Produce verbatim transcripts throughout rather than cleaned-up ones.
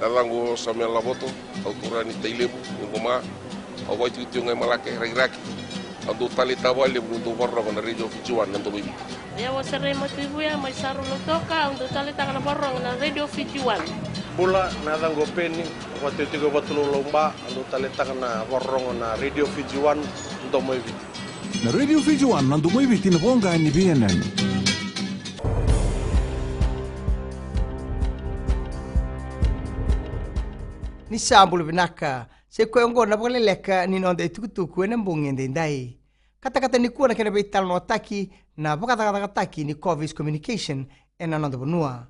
Yacaqu o Samuel Lavoto, au turaga ni Tailevu, ni Qoma. Au vakaitikotiko ga i Malake, Rakiraki. Au dau taleitaka vakalevu niu dau vakarorogo na Radio Fiji One na Domoiviti. Au o Serei Matuivuya mai Saru, Lautoka, au dau taleitaka na vakarorogo na Radio Fiji One. Bula, na yacaqu o Peni, au vakaitikotiko e Vatulaulau, Ba, au dau taleitaka na vakarorogo na Radio Fiji One, Domoiviti. Na Radio Fiji One, na Domoiviti, na voqa ni veiyanuyanu. Ni sa bula vinaka, sa i koya oqo na vakaleleka ni noda itukutuku ena bogi edaidai. Katakata nikua na kena veitalanoataki na vakacakacakataki ni Covist Communication ena noda vanua.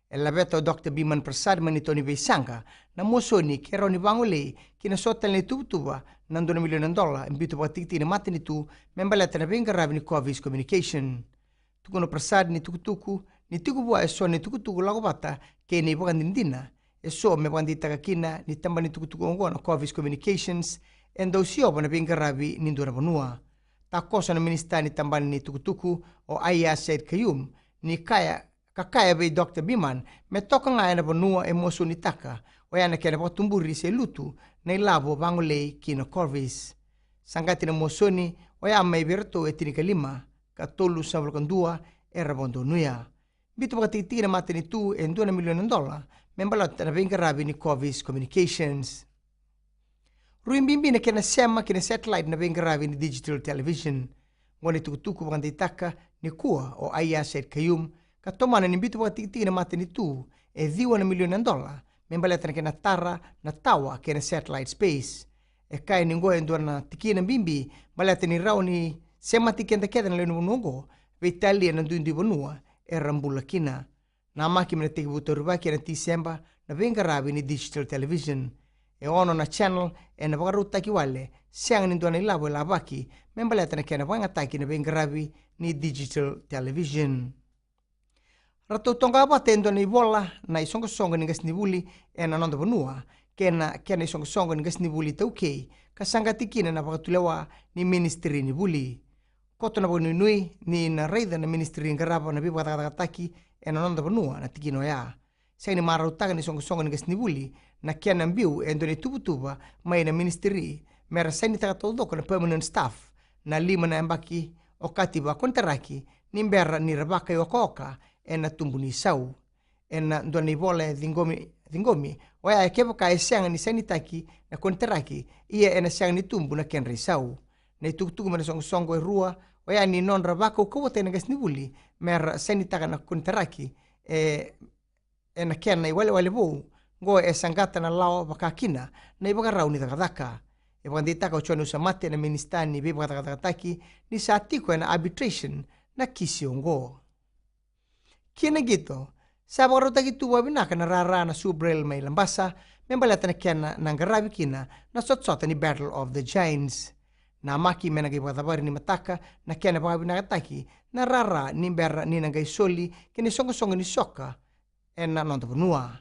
E laveta o Doctor Biman Prasad mai na ito ni veisaqa na mosoni ke rawa ni vagolei ki na so tale na ituvatuva na dua na milioni na dola e biuta vakatikitiki na matanitu me baleta na veiqaravi ni Covist Communication. Tukuna o Prasad ni tukutuku ni tiko vua e so na itukutuku lako vata kei na ivakadinadina e so me vakadeitaka kina ni tabana ni tukutuku oqo na Covist Communications e dau siova na veiqaravi ni dua na vanua. Takoso na minisita ni tabana ni tukutuku o Aiyaz Sayed-Khaiyum ni kaya, ka kaya vei Doctor Biman me toka ga ena vanua e mosomitaka, oya na kena vakatuburi se lutu na ilavo vagolei ki na Covist. Saqati na mosoni oya mai vei iratou e tinikalima, ka tolusagavulu ka dua era vakadonuya. Biuta vakatikitiki na matanitu e dua na milioni na dola me baleta na veiqaravi ni Covist Communications. Rui bibi na kena sema ki na satellite na veiqaravi ni digital television. Oqo na itukutuku vakadeitaka nikua o Aiyaz Sayed-Khaiyum, ka tomana ni biuta vakatikitiki na matanitu e ciwa na milioni na dola me baleta na kena tara na tawa kei na satellite space. E kaya ni oqo e dua na tikina bibi baleta ni rawa ni semati keda kece na lewe ni vanua oqo, veitalia na duidui vanua era bula kina. Namaki me na tekivu taurivaki ena Tiseba na veiqaravi ni digital television. E ono na channel ena vakarautaki wale, sega ni dua na ilavo e lavaki me baleta na kena vakayagataki na veiqaravi ni digital television. Ratou toqa vata e dua na ivola na isoqosoqo ni qasenivuli ena noda vanua kei na kena isoqosoqo ni qasenivuli iTaukei, ka saqati kina na vakatulewa ni Ministry ni Vuli. Koto na vakanuinui ni na raica na ministry qarava na veivakacakacakataki ena noda vanua na tikina oya. Sega ni marautaka na isoqosoqo ni qasenivuli na kena biu e dua na ituvatuva mai na ministry me ra sainitaka taucoko na permanent staff na lima na yabaki okati vakonitaraki ni bera ni ra vakaiokaoka ena tubu ni sau. Ena dua na ivola e ciqomi, ciqomi oya, e kevaka e sega ni sainitaki na konitaraki, ia ena sega ni tubu na kedra isau. Na itukutuku mai na soqosoqo e rua oya ni nodra vakaukauwataki na qasenivuli me ra sainitaka na konitaraki e, ena kena iwalewale vou, oqo e saqata na lawa vaka kina na ivakarau ni cakacaka. E vakadeitaka o Jone Usamate na minisita ni veivakacakacakataki ni sa tiko ena arbitration na kisi oqo. Kina qito, sa vakarautaki tu vakavinaka na rara na Subrail mai Labasa me baleta na kena na qaravi kina na sotasota ni Battle of the Giants. Namaki me na qai vakacavari ni mataka na kena vakavinakataki na rara ni bera ni na qai soli ki na isoqosoqo ni soka ena noda vanua.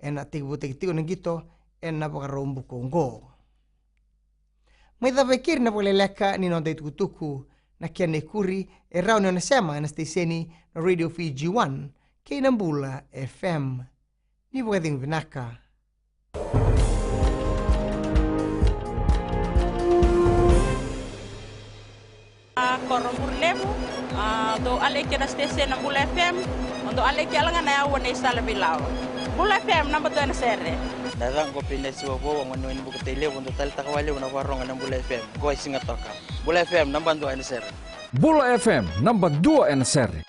Ena tekivutaki tiko na qito ena Vakaraubuka oqo. Mai cava e keri na vakaleleka ni noda itukutuku. Na kena ikuri e rawa ni o na sema ena siteseni na Radio Fiji One kei na Bula F M. Ni vakacegu vinaka. A, Koro Bure Levu, a, dou aleki ena siteseni na Bula F M, o dou aleki yala ga na yaua nei Sala Veilawa. Bula F M, naba dua ena sere. Na yacaqu o Pinesi Wavou, au gone ni Bukatai Levu, dou taleitaka vakalevu na vakarorogo ena Bula F M. Qo e Sigatoka. Bula F M, naba dua ena sere. Bula F M, naba dua ena sere.